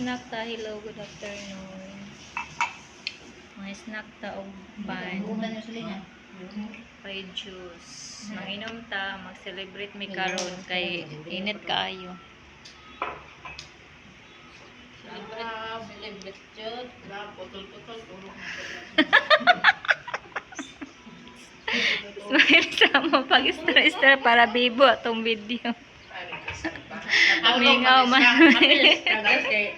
Mag-snack ta. Hello, good afternoon. Mga snack ta og pan. Bukan yung sila niya. Pay juice. Manginom ta, mag-celebrate mi karon kay init kaayo. Celebrate yun. Putol-putol. Smile sa mo pag istra para bibo atong video. Mingaw man.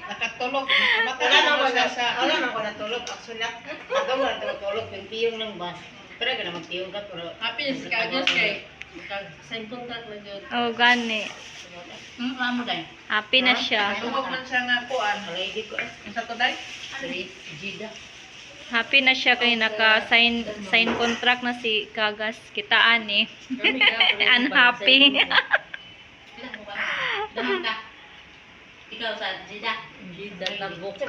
Nakatulog. Wala Matulog na ko siya na sa... Wala na ko natulog. Actually, ako wala natulog. Yung piyong lang ba? Pero ka naman piyong ka, pero... Happy si Kagos kay sign contract na yun. Oh, gani. Amo dahil. Happy na siya. Tungog man siya nga kuan. Lady ko eh. Unsa to day? Sorry, Gida. Happy na siya kay naka sign sign contract na si Kagas kitaan eh. Unhappy. Dahil ka. Ikaw sa Jida. Gida, tabok.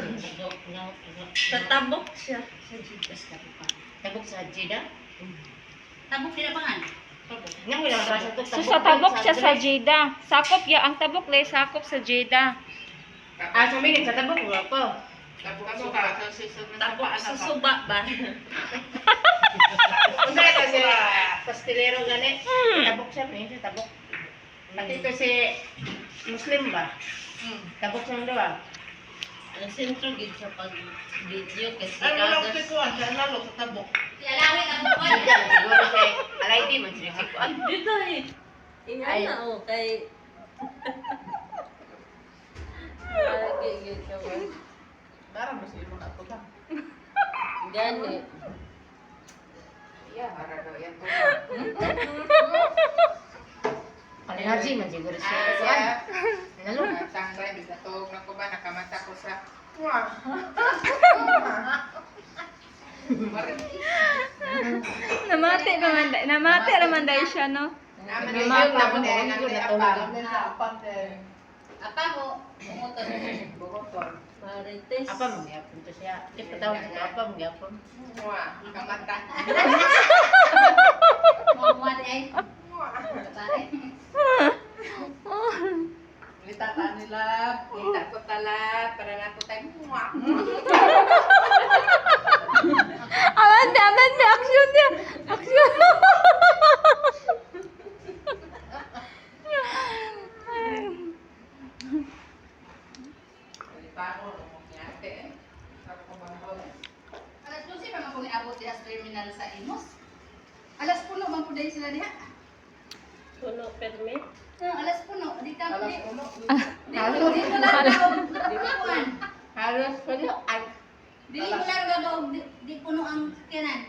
Sa tabok siya. Tabok sa Gida? Tabok sila pangan. Nga mo lang ba sa So sa tabok siya sa Jeddah. Sakop ya ang tabok le sakop sa Jeddah. Ah, sa minute, sa tabok wala ko. Tabok ka. Tabok sa suba ba? Unsa ka si pastilero gani? Tabok siya, may siya tabok. Pati ito si Muslim ba? Tabok siya ba? Ang sentro gid sa pag video kasi Ano lang si kuan? Sa nalo sa tabok. Alawin ang buwan. Gida, siguro si Alaidi man siya si Kuan. Dito eh. Ay. Ingana o kay Lagi yun siya ba? Dara mo sa imo na to ba? Gani. Yeah, ara daw yan to. Allergy man siguro siya Kuan. Nalo. Tanggay bisa tuog na ko ba nakamata ko sa Namati naman namati raman dai siya no. Naman Namata. yung tabok eh, apam. Apam Apa mo? Umuton. Bugotol. Marites. Apa mo gyapon to siya? Di pa tawag ko apa mo gyapon. Mua, kamata. Muan ay. Pare. Lita ta nila, lita ko tala, para na ko tayo. Mua. Aman aman may action niya. Action. Lita ko, lumok eh. Ako ko Alas 12 pa man kung iabot diha sa terminal sa Imos. Alas puno man pud sila diha. Puno perme. Alas puno, di ka Alas di. uno. Di di ko lang kuan. Halos puno ay Dili ko lang gagaw di, di puno ang sakyanan.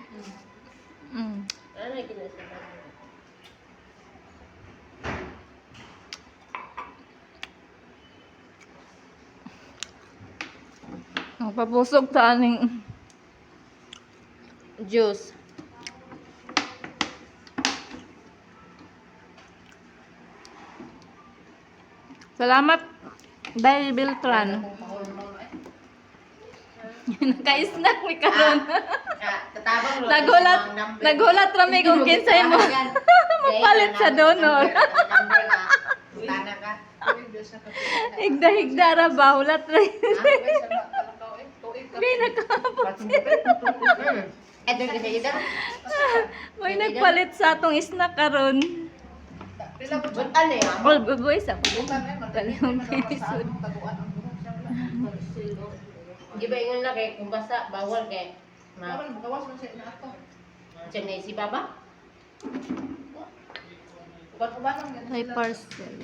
Ano ginasabay? Ang pabusog ta aning juice. Salamat dahil Beltran. Naka-snack mi karon. Ah, tatabang ro. Nagulat, nagulat rami kung kinsay mo. Mapalit sa donor. Number nga. Tana ka. Higda-higda ra ba hulat ra. Tuig May nagkapot. Eto kasi ida. May nagpalit sa atong snack karon. Pila ko Butan eh. ah. All boys ako. Bukan eh, Palihong pinisod. Taguan ang buhok siya wala. Di ba ingon na kay kung basa bawal kay ma Bawal magawas man siya na ato. siya na si baba. Uban-uban lang yan May sila. parcel.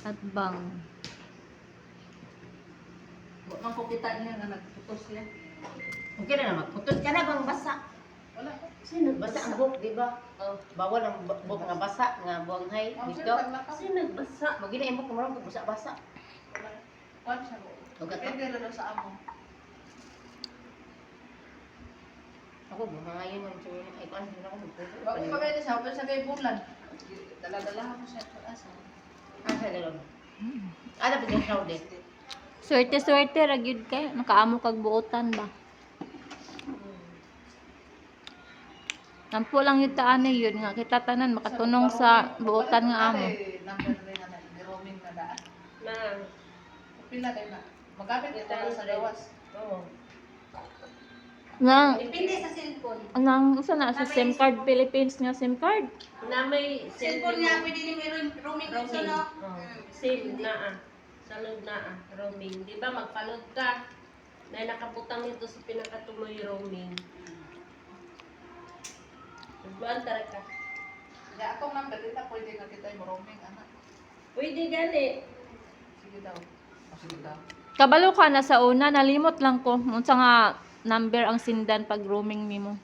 At bang. Wa man ko kita niya nga nagputos siya. Okay na naman. Putos ka na bang basa. Wala. Sino Basa ang buhok, di ba? Bawal ang buhok nga basa nga buanghay dito. Sino nagbasa? Magina imo kung marang basa-basa. Kuan siya ko. Ugat to. Depende ra daw sa amo. Ako bumangayon man siguro ay kuan sino ako magputo. Wa ko pagay sa open sa kay bulan. Dala-dala ko siya sa asa. Ah, sa dalom. Ah, dapat yung crowded. Swerte-swerte ra gyud kay nakaamo kag buotan ba. Tampo lang yung taan yun nga kita tanan makatunong sa buotan nga amo. Number na na roaming na daan. Ma. Pila kay na. Magamit ko na sa gawas. Oo. Na, Depende sa cellphone. anang, usa na sa SIM card, Philippines nga SIM card. Na may Cellphone nga pwede ni may roaming dito, no? Oo. SIM na ah. Sa load na ah. Roaming. Di ba magpaload ka? Na nakabutang nito sa pinakatuloy roaming. Nagbuan tara ka. Nga akong number dito pwede na kita yung roaming anak. Pwede gani. Sige daw. O, sige daw. Kabalo ka na sa una, nalimot lang ko. Unsa nga number ang sindan pag roaming nimo.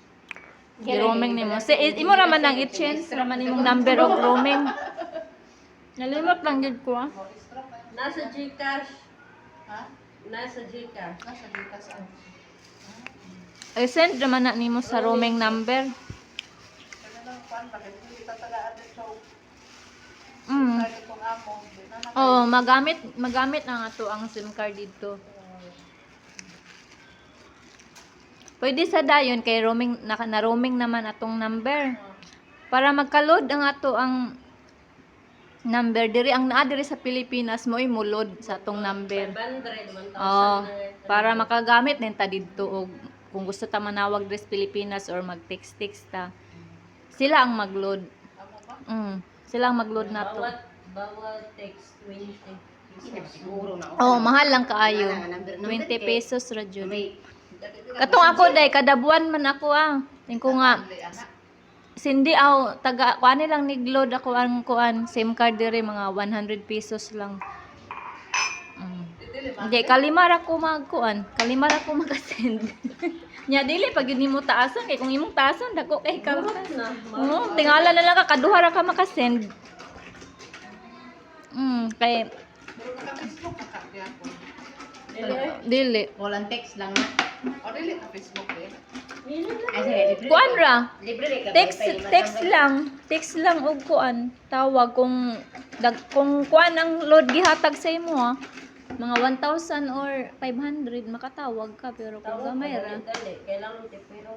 Gi-roaming nimo. Si imo ra man ang i-change ra man imong number og roaming. Nalimot lang gyud ko ah. O, stroke na yun. Nasa Gcash. Ha? Nasa Gcash. Nasa Gcash ang. I-send ra man na nimo sa roaming number. Kaya lang kuan bakit hindi kita tagaan dito. Card itong amo. Di na na- Oo, magamit magamit na nga to ang SIM card dito. Pwede sa dayon kay roaming na, na roaming naman atong number. Para magka-load ang ato ang number diri ang naa diri sa Pilipinas mo mo load sa atong number. 500, 1,000 Oo, na. para makagamit din ta didto og kung gusto ta manawag diri sa Pilipinas or mag-text-text ta. Sila ang mag-load. Amo ba? Sila ang mag-load nato. Bawat, bawat text 20. Siguro na. Oh, mahal lang kaayo. Wala nga, number 20 kay- pesos ra jud. May Katong ako day kada buwan man ako ah. Tingko nga Dili, anak. sindi aw taga kuan lang nigload ako ang kuan SIM card diri mga 100 pesos lang. Dili, ma. Hindi kalima ra ko magkuan, kalima ra ko makasend. Nya dili pag yun nimo taason kay kung imong taason dako kay kaltas. Na, Oo, tingala na lang ka kaduha ra ka makasend. Kay Pero naka-Facebook ka kaya ko. Dili. dili. walang text lang na. O dili ka Facebook eh. Dili lang. Ay, sige, libre. Kuan ra. Libre rin ka. Text wifi, text lang, text lang og kuan, tawag kung dag, kung kuan ang load gihatag sa imo ah. Mga 1,000 or 500 makatawag ka pero kung Tawag gamay ka, ra. dali. Kailangan tipiro.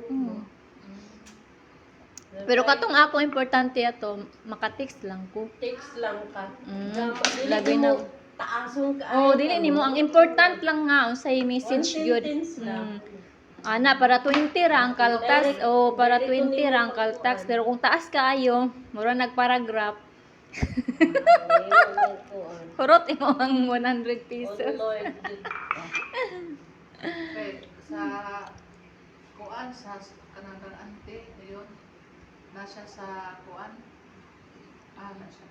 Pero katong ako importante ato, maka-text lang ko. Text lang ka. Dili Labi mo na- Taason ka. Oh, dili nimo ang important lang nga unsay message One gyud. sentence lang. Ana para 20 ra ang kaltas o para Direct 20 ra ang nimo kaltax pero kung taas kaayo, mura nagparagraph. Kurot imo ang 100 pesos. Oh, Lord. Okay, sa kuan sa kanang ante ayun. Na siya sa kuan. Ah, na siya.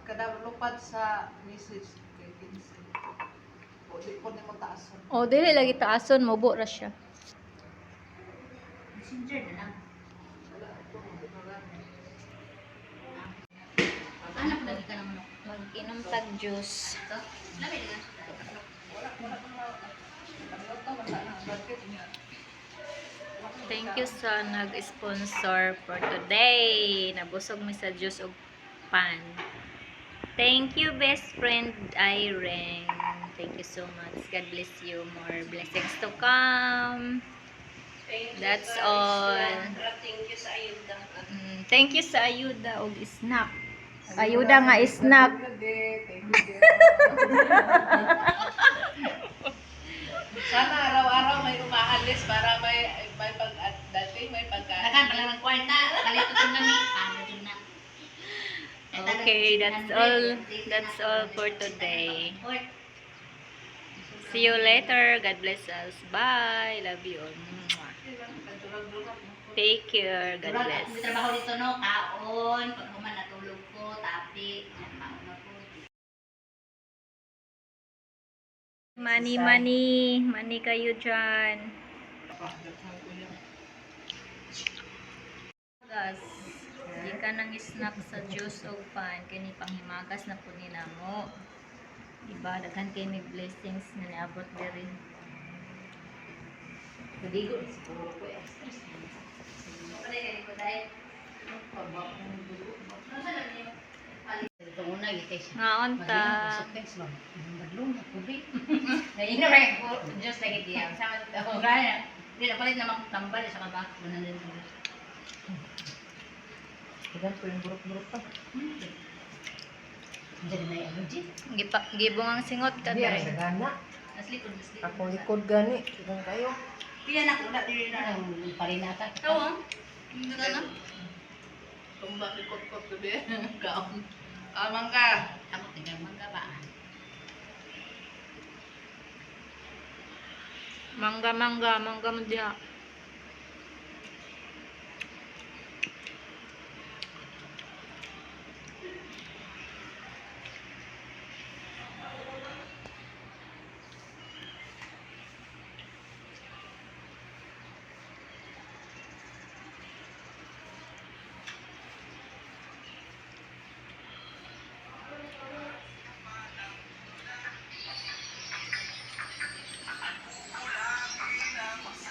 Kada lupad sa message kay 15. O di po nimo taas. O, dili lagi taason, mubo ra siya. Messenger na lang. Wala ko magamit. Anak lagi ka naman. Mag-inom tag juice. Ito. Labi na. Thank you sa nag-sponsor for today. Nabusog mi sa juice ug pan. Thank you, best friend Irene. Thank you so much. God bless you. More blessings to come. Thank you That's sa all. isla. Thank you sa ayuda. Thank you sa ayuda og snack. Ayuda nga snack. Thank you, dear. Sana araw-araw may umaalis para may pag dating may pagkain. Tagan pala ng kwarta. Kalito ko na ni. Ano dyan na. Okay, that's all. That's all for today. See you later. God bless us. Bye. Love you all. Mwah. Take care. God Murag bless. ako may trabaho dito no, kaon, pag human natulog ko, tapi, kaon na ko. Money, money. Money kayo dyan. Gas. Di ka nang snack sa juice o pan. Kini panghimagas na po ni namo. Diba? Daghan kay may blessings na niabot diri. Naligo na siguro ko. eh. Stress. Pare kay ko dai. Ito una, gitay siya. Ngaon ta. Text ma'am. Badlong na tubig. Ngayon na rin ko, just like it yan. Sama ito. Gaya. Hindi na palit na tambal sa kaba. 100 pesos. Ganito yung burok-burok pa. Diyan na yung allergy. Gipa, gibong ang singot ka Di dai. sa gana. Nas likod, nas likod. Akong likod gani. Igang kayo. Kaya na ko na diri na ang parinata. Oo. Hindi na na. Tumba likot-kot gabi. Kaon. Ah, mangga. Ako tingnan mangga ba. Mangga, mangga, mangga mo diha.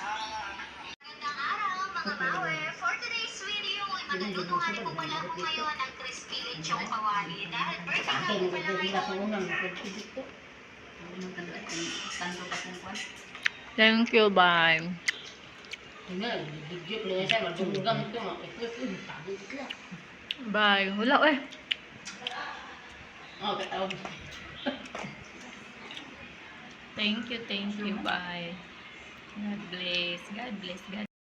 Magandang araw, mga bawe! For today's video ay maglulutuhan po pala ko ngayon ang crispy lechong kawali. Dahil birthday nga po pala ngayon, Thank you, bye. Bye. Wala eh. Oh, katawag. Thank you, thank you. Bye. God bless. God bless. God.